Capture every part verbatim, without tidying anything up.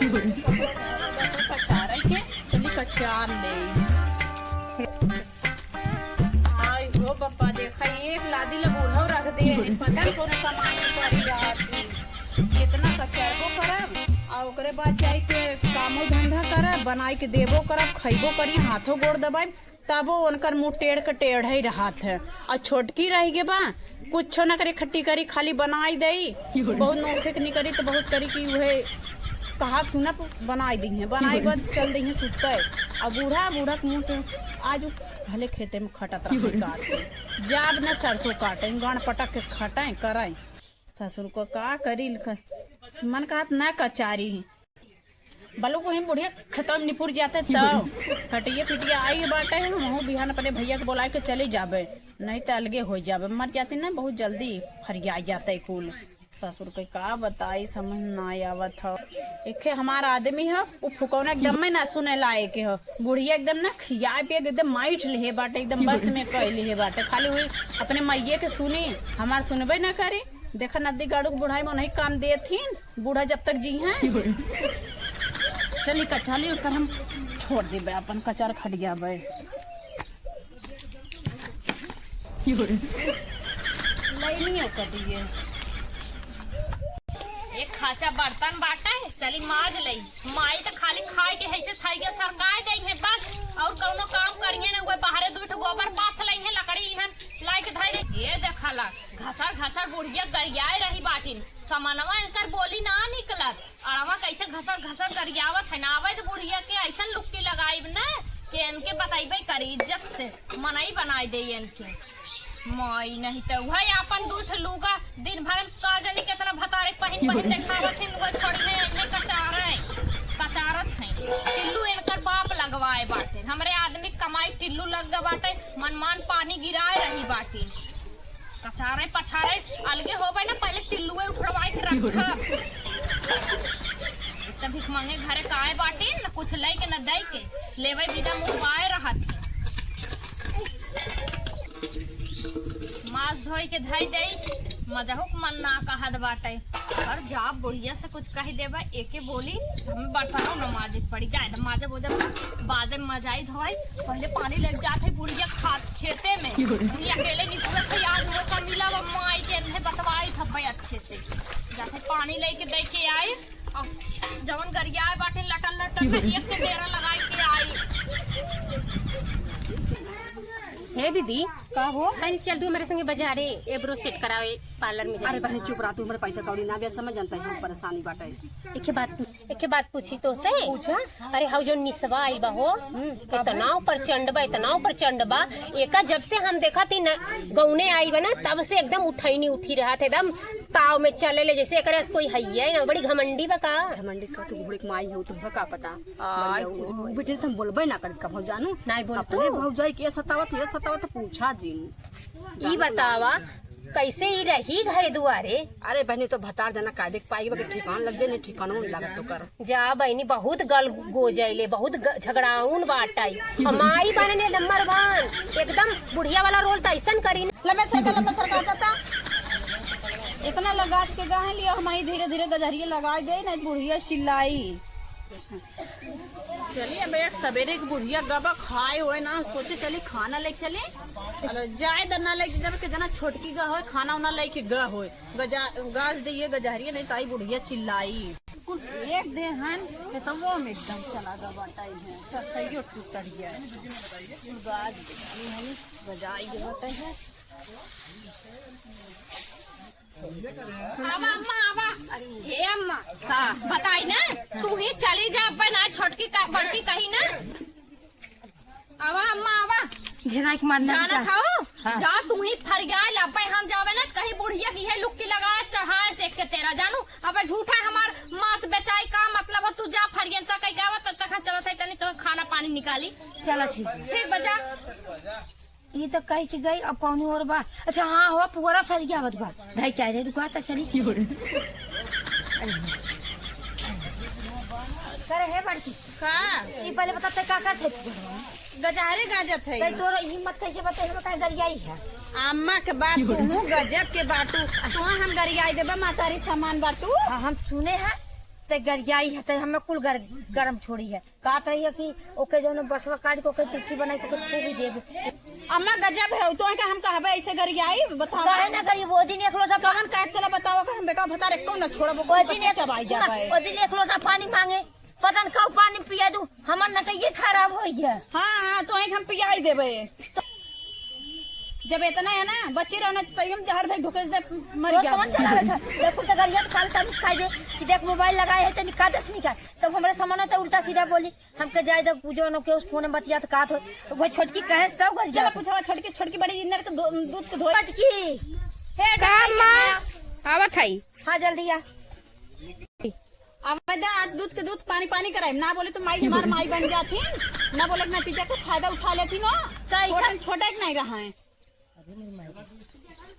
कचारे के, चली कचार ले। आई हो बप्पा, देखा एक लादी ले बूढ़ो रख दे है, पता नहीं कौन कमाई करी रहत है। इतना कचरबो करब, आ ओकरे बाद जाई के कामो धंधा करब, बनाई के देबो करब, खइबो करी, हाथो गोड़ दबाई। तबो उनकर मुँह टेढ़ के टेढ़े ही रहत है। और छोटकी रह गे बा, कुछो न करी, खट्टी करी, खाली बनाई देई। बहुत नोखे के निकरी तो बहुत करी कि उहे कहा सुनब बनाई दी है, बनाई बाद चल दी है सुते। और बूढ़ा, बूढ़ा के मुँह तो आज उ भले खेते में खटत रहे काट के, जाब न सरसों काटे, गान पटक के खटे करे। ससुर को का करी, मन कहत ना कचारी। बलुक वहीं बुढ़िया खतम निपुर जाते तब। खटिया पिटिया आई बाटे, हमहू बिहान अपने भैया के बोलाए के चले जाबे, नहीं तो अलगे हो जाबे। मर जाती ना बहुत जल्दी फरिया जाते कुल। ससुर के का बताई, समझ ना आवत ह। एके हमार आदमी ह, उ फुकौना एकदम में ना सुने लायक ह। बुढ़िया एकदम ना खिया पिया के एकदम माइठ लिहे बाटे, एकदम बस में कह लिहे बाटे। खाली वही अपने मैये के सुनी, हमार सुनबे ना करी। देखा नदी गाड़ू के बुढ़ाई में नहीं काम देथिन। बूढ़ा जब तक जी हैं। चली कचाली ओकर हम छोड़ देबे, अपन कचार खटियाबे। लइनियो कटिए। एक खाचा बर्तन बाटे, चली माज लई। माई त खाली खाए के हैसे थाई के सरकाए गई है बस, और कौनो काम करिए ना। वो बाहरे दुई ठो गोबर पाथ लई है, लकड़ी इहन लाई के धई रही। ये देखला, घसर घसर बुढ़िया गरियाए रही बाटिन, समनवा इनकर बोली ना निकलत। अड़वा कैसे घसर घसर गरियावत है ना, आवे तो बुढ़िया के ऐसन लुक्की लगाइब ना कि इनके बतैबे करी इज्जत से, मनई बनाई दे इनके। माई नहीं तो वह अपन दू ठे लूगा दिन भर का जानी कितना भतारे पहिन पहिन देखावत है, वो छोड़ी है इन्हें कचारे, कचारत है। टिल्लू इनकर बाप लगवाए बाटे, हमरे आदमी कमाई टिल्लू लग गए बाटे, मन मान पानी गिराए रही बाटे। कचारे पछारे अलगे होबे ना, पहले टिल्लुए उखड़वाए के रखब। एक त भिखमंगे घरे काए बाटी, न कुछ लई के न दई के, लेवे बिना मुँह बाए रहत है। माज धोई के धई देई, मजहूक मन ना कहत बाटे। और जाब बुढ़िया से कुछ कह देबा, एके बोली, हमें बर्तनों न माजे के पड़ी। जाए त माजे बोझा बादे में मजाई धोई, पहले पानी लेके जात है बुढ़िया खात खेते में। बुढ़िया अकेले निकलत है, आज मौका मिला, वो माई के इन्हें बतवाई था भाई अच्छे से। जात है पानी लेके दे के आई, और जवन गरियाए बाटे लटन लटन में एक के डेरा लगाई के आई। हे दीदी, का हो? अरे चल तू हमारे संगे बाजारे, एब्रो सेट करावे पार्लर में अरे जाए। बहन चुप रहा, तू हमारे पैसा कौड़ी ना बे, समझ जानता है हम परेशानी बाटे। एक बात एक बात पूछी तो से? पूछा। अरे, हऊ जो निसवा आई बा हो, हम्म, इतना ऊपर चंड बा, इतना ऊपर चंड बा। एका जब से हम देखा थी न, गौने आई बा ना, तब से एकदम उठैनी उठी रहा था, एकदम ताव में चले ले, जैसे एकरे से कोई हइये ना। बड़ी घमंडी बा का? घमंडी का? तू घोड़े के माई हो, तुमका का पता? आय। बढ़िया, उस बेटे से हम बोलबे ना करी कभो जानू। नहीं बोल अपने तू। भौजाई के सतावत, ये सतावत, पूछा जिन। ई बतावा, कैसे ई रही घरे दुआरे? अरे बहनी, तो भतार जना कायदे के पाई बा के ठिकान लग जाए, नहीं ठिकानो नहीं लागत तो कर। जा बहनी, बहुत गल गोजैले, बहुत ग-, झगड़ाउन बाटाई। हम माई बने ने नंबर वन, एकदम बुढ़िया वाला रोल तो ऐसन करी न। लंबे सरका, लंबे सरका जाता। इतना लगा के गाहे लियो, हम ही धीरे धीरे गजहरिया लगाई दे, नहीं बुढ़िया चिल्लाई। चली, अब एक सबेरे के बुढ़िया गबा खाए होए ना, सोचे चली खाना लेके चली। अरे जाए द ना लेके जब के जना छोटकी गा होए, खाना उना लेके गा होए। गजा-, गाज दइए गजहरिया, नहीं ताई बुढ़िया चिल्लाई। कुल एक देहन, खेतवो में एकदम चला गा बाटाई है, ससैयो टूटल गया है। कुल गाज दइए हैं, गजाई के बाटे है। आवा अम्मा, आवा। हे अम्मा, हाँ। बताई ना, तू ही चली जा, अब ना छोटकी का, बड़की कही ना। आवा अम्मा, आवा। घेरा के मारना जाना बेटा। खाओ, हाँ। जा तू ही फरिया लापे, हम जावे ना, कहीं बुढ़िया की है लुक्की लगाए, चढ़ाए से के तेरा जानू। अब झूठा हमार मांस बेचाई का मतलब हो, तू जा फरियन तक कहीं गावा, तब तक हम चलत है, तनी तो खाना पानी निकाली। चला ठीक। ठीक बजा। ई तो कह के गई, अब कौन और बा? अच्छा, हाँ हो, पुअरा सरिया आवत बा, धई के आ रे, रुका त चली। करे हे बड़की। का? ई पहले बता, ते का करत है? गजहरे गाजत है। ते तोर हिम्मत कैसे बते, हम काहे गरियाई है? अम्मा के बात तू हूँ गजब के बाटू। तू हम गरियाई देबा, मातारी समान बाटू। हाँ, हम सुने हैं। ते गरियाई है, ते हमें कुल गर-, गरम छोड़ी है। कहत रही है कि ओके जौन बसवा काट के ओके टिक्की बनाई के ओके खूब ही देबे। अम्मा गजब है, तो का हम कहबे ऐसे गरियाई, बतावा। काहे ना करी, वो दिन एक लोटा पा- कवन काहे, चला बतावा, का हम बेटा भतार एको ना छोड़ब, वो दिन एक, चबाई सुना, जाबे। वो दिन एक लोटा पानी मांगे, पता न कब पानी पिया दू, हमर नटैये खराब हो गया। हाँ, हाँ, तो एक हम पियाई देबे। तो जब इतना है ना, बची रहना, संयम जहर से ढुकेस दे, मर तो गया। कौन चलावे था? देखो तो गरिया तो काल साबित खाई दे कि देख मोबाइल लगाए है, तो निकाल दस निकाल। तब हमरे सामने तो उल्टा सीधा बोली, हमके जाए जब पूजो न के उस फोन में बतियात कात हो, तो वो छोटकी कहे से तब गरिया चला तो। पूछवा छोटकी, छोटकी बड़ी इनर के दो-, दूध के धोए। छोटकी, हे का डॉक्टर माँ? के यहाँ। आवत है। हाँ, जल्दी आ। अब मैं दे आज दूध के दूध पानी पानी कराई, ना बोले तो माई हमार माई बन जाती, ना बोले नतीजा के फायदा उठा लेती ना। कैसा? छोटे, छोटे के नहीं रहा है।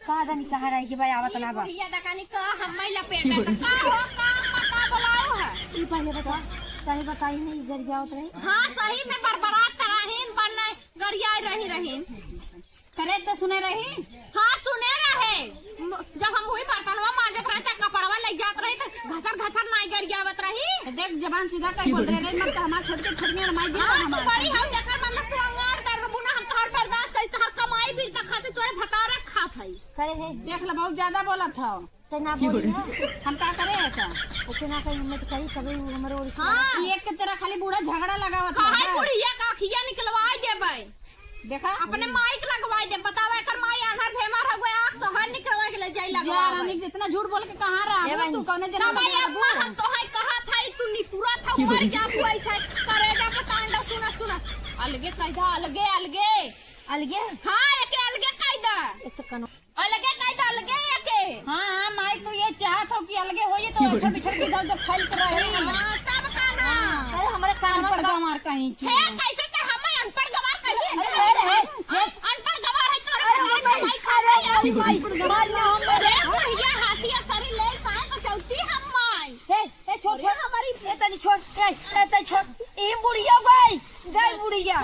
का जानी कहाँ रही कि भाई आवत ना बा। भैया डकानी का हम मैं लपेट रहे तो का हो, का अम्मा का बुलाओ है? ई पहले बता, सही बताई नहीं, इधर जावत रही। हाँ, सही में बरबरात कराहीन, पर नहीं गरियाई रही रहीन। करे तो सुने रही? हाँ, सुने रहे। म-, जब हम वही बर्तनवा मांजत रहे, त कपड़वा ले जात रही, त घसर घसर नाई गरियावत रही। तो देख, जबान सीधा कहीं बोल रहे, रे, मत हमार छोटकी छोटकी माई जी हाँ, तू हमार बड़ी हो, देखा, मतलब, तू अंगार दर बुना, हम तोहर बर्दाश्त करी, तोहर कमाई बिल का खातिर तोरे भतारा खात हई। करे है। देख ले, बहुत ज्यादा बोलत हौ। ते ना बोली ना। हम का करे है का? ओके ना कही, हिम्मत करी, तबे उ हमरे ओर से हाँ। ये एक तेरा खाली बूढ़ा झगड़ा लगावत काहे है। बुढ़िया का अखिया निकलवाई देबै? देखा? अपने माइक लगवाई दे, बतावा एकर माई आन्हर भेमर हो गया, आँख तो हर निकलवा के ले जाई जा लगवावे। रानी, जितना झूठ बोल के कहाँ रहा ए हो बहन। तू, कौने जन्म ना भाई, में अम्मा, रहबू? हम तो है कहा था, तू निपुरा था, मर जा, तू ऐसा करेजा पे तांडव सुनत सुनत। अलगे कह दा, अलगे, अलगे। अलगे? हाँ, एके अलगे कह दा। एक तो कनो अलगे कह दा, अलगे एके। हाँ, हाँ, माई, तू ये चाहत हो कि अलगे होइए, तो अच्छा बिछड़ के जाओ, जब फैल के रहे। हाँ, तब का ना। अरे, हमारे कान अनपढ़ पर गंवार कहीं की। हे, कैसे ते हमें अनपढ़ गंवार कहिए? अरे, अरे, अरे, अन-, अनपढ़ गंवार है, तोरे अरे, घर में माई, माई खा रहे हैं। अरे, माई, माई, माई, अरे, बुढ़िया हाथी है, सरी ले, काहे बचौती हम माई? हे, हे, छोड़, छोड़, हमारी, हे, तनी छोड़, हे, हे, तनी छोड़। ई बुढ़िया गई, गई बुढ़िया।